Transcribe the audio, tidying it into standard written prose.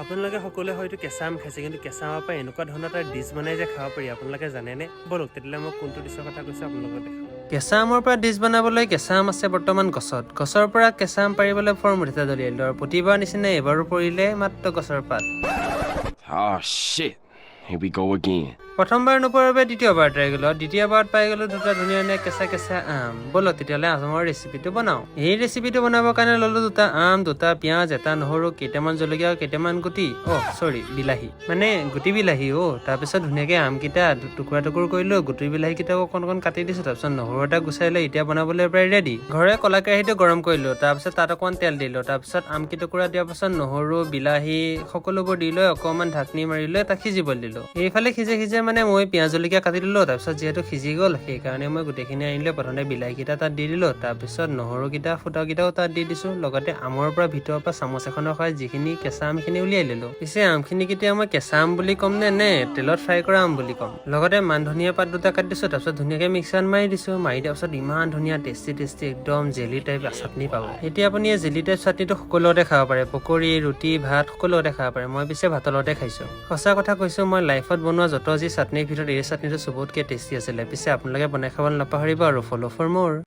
আপোনালোকে সকলোৱে হয়তো কেঁচা আম খাইছে, কিন্তু কেঁচা আমৰ পৰা এনেকুৱা ধৰণৰ এটা ডিছ বনাই যে খাব পাৰি, আপোনালোকে জানেনে? ব'লক তেতিয়াহ'লে, মই কোনটো ডিছৰ কথা কৈছোঁ আপোনালোকক দেখাম। কেঁচা আমৰ পৰা ডিছ বনাবলৈ কেঁচা আম আছে বৰ্তমান গছত। গছৰ পৰা কেঁচা আম পাৰিবলৈ ফৰ্মুঠ এটা দলিয়ালোঁ আৰু প্ৰতিবাৰ নিচিনা এইবাৰো পৰিলে মাত্ৰ গছৰ পাত। Oh shit. Here we go again. প্ৰথমবাৰ নোপোৱাৰ বাবে দ্বিতীয়বাৰ ট্ৰাই কৰিলোঁ। দ্বিতীয়বাৰত পাই গ'লো দুটা ধুনীয়া ধুনীয়া কেঁচা কেঁচা আম। ব'লক তেতিয়াহ'লে, আমৰ ৰেচিপিটো বনাওঁ। এই ৰেচিপিটো বনাবৰ কাৰণে ল'লো দুটা আম, দুটা পিঁয়াজ, এটা নহৰু, কেইটামান জলকীয়া আৰু কেইটামান গুটি, অ' চৰি, বিলাহী, মানে গুটি বিলাহী। অ' তাৰপিছত ধুনীয়াকৈ আমকেইটা টুকুৰা টুকুৰ কৰিলোঁ, গুটি বিলাহীকেইটাও অকণ অকণ কাটি দিছোঁ। তাৰপিছত নহৰু এটা গুচাই লৈ এতিয়া বনাবলৈ প্ৰায় ৰেডি। ঘৰে ক'লা কেৰাহীটো গৰম কৰিলোঁ। তাৰপিছত তাত অকণমান তেল দিলোঁ। তাৰপিছত আমকেই টুকুৰা দিয়াৰ পাছত নহৰু, বিলাহী সকলোবোৰ দি লৈ অকণমান ঢাকনি মাৰি লৈ তাক সিজিবলৈ দিলোঁ। এইফালে সিজে সিজে মানে মই পিঁয়াজ, জলকীয়া কাটি দিলোঁ। তাৰপিছত যিহেতু সিজি গ'ল, সেইকাৰণে মই গোটেইখিনি আনিলোঁ। প্ৰথমতে বিলাহীকেইটা তাত দি দিলোঁ। তাৰপিছত নহৰুকেইটা, ফুটাকেইটাও তাত দি দিছোঁ। লগতে আমৰ পৰা ভিতৰৰ পৰা চামুচ এখনৰ সহায়ত যিখিনি কেঁচা আমখিনি উলিয়াই ল'লোঁ। পিছে আমখিনি কেতিয়া মই কেঁচা আম বুলি ক'ম নে নে তেলত ফ্ৰাই কৰা আম বুলি ক'ম? লগতে মান ধনিয়া পাত দুটা কাটি দিছোঁ। তাৰপিছত ধুনীয়াকৈ মিক্সাৰত মাৰি দিছোঁ। মাৰি দিয়াৰ পাছত ইমান ধুনীয়া টেষ্টি টেষ্টি একদম জেলি টাইপ চাটনি পাব। এতিয়া আপুনি এই জেলি টাইপ চাটনিটো সকলো লগতে খাব পাৰে। পকৰি, ৰুটি, ভাত সকলো লগতে খাব পাৰে। মই পিছে ভাতৰ লগতে খাইছোঁ। সঁচা কথা কৈছোঁ, মই লাইফত বনোৱা যত যি চাটনিৰ ভিতৰত এই চাটনিটো চবতকৈ টেষ্টি আছিলে। পিছে আপোনালোকে বনাই খাবলৈ নাপাহৰিব আৰু ফ'ল' ফৰ মোৰ।